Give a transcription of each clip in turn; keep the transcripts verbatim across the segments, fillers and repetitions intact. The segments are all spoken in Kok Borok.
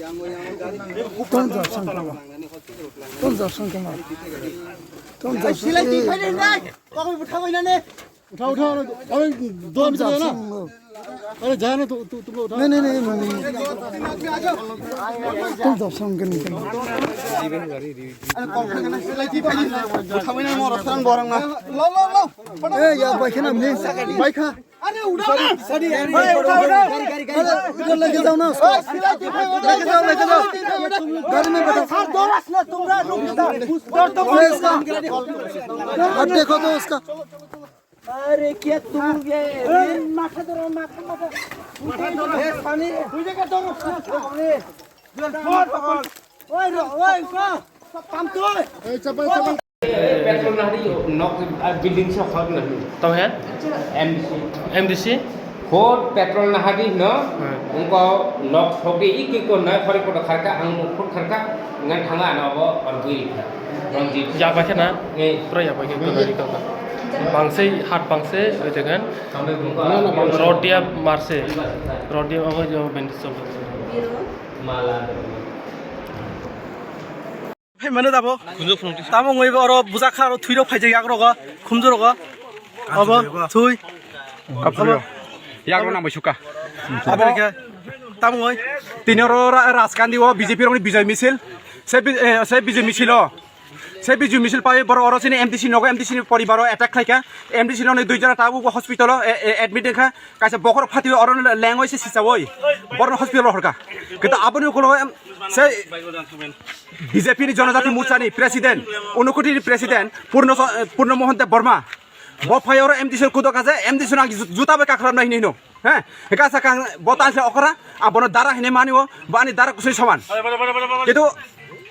Ton jab sang kama. Ton jab sang kama. Ton jab sang kama. Uthao, uthao, dua minute na. Are jana tu, tu, tu uthao. Nahi, nahi, nahi, nahi. Ton jab sang kama. Uthao, nahi, moro sang borang na. Lo, lo, lo. Eh, ya, bai kha na, please. Bai kha. अरे उठाओ ना। अरे उठाओ ना। गाड़ी, गाड़ी, गाड़ी। अरे उधर लेके जाओ ना उसको। लेके जाओ, लेके जाओ। गाड़ी में बैठो। सर, दौड़ ना, तुम ना, रुक जा। दौड़ तो अरे इसका। अब देखो तो उसका। अरे क्या तुम ये, ये माथा दौड़, माथा, माथा। ये पानी। तुझे क्या दौड़? अरे। ओए, ओए, ओए, काम तो। Petrol nahari nok, ah, building sa hor nahi. Tong he? M D C. M D C? Hor petrol nahari no, Hmm. Ungko nok sobi iki ko na khori ko kharka ang mo khut kharka ngan thanga ano bo or bui kha. Ronjit. Ya ba khe na? Eh. Pro ya ba khe ko nari ko. Bangse hat bangse oi jagan. Kami bungko. Road dia marse. Road dia abo jo bendis chol. Mala. Phaimano dabo. Khunju phunukti. Tamo wngwi oro bujak kha, oro thwi rok phaijak yak rogo, khumju rogo. Abo thwi. Kapsuri. Abo. Yak rok nang bai suka. Abo khe tamo wngwi. Tini oro ra-, Rajkandi o B J P rokni Bijoy Misil. Se bi-, eh, se Bijoy Misil o. Se Bijoy Misil pai borok oro chini M D C nogo, M D C ni poribar o attack khlaikha. M D C rokni dui jona tabuk hospital o, eh, eh, admit wngkha. Kaisa bokhorok phatiwi oro lengwi se sichawi. Borokno hospital o horkha. Kintu aboni ukulogo, em, se B J P ni Jonojati Morcha ni president, Unakoti ni president, Purno, Purno Mohan Deb Borma. Bo phai oro M D C kudo kaje, M D C no ang ju-, juta bai kakhram nai hinwi hino. He? Hika sakang bo ta se okra, abono dara hinwi mani o, bo ani dara kusui soman. Kintu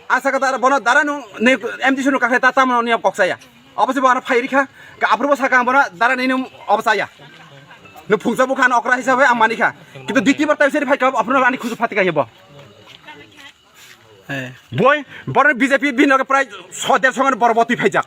asa ka dara bono dara nung ne M D C no kakhe ta tamo ni kok saya. Obo se bo ano phai rikha, ka aphuru bo sakang bono dara ni nung obo saya. No phungsa bukha ano okra hisabe ang manikha. Kintu ditibar tai se phai ka aphuru ani khusu phatika hebo. Boi, borok B J P bini loge prai so der songan borok botwi phaijak.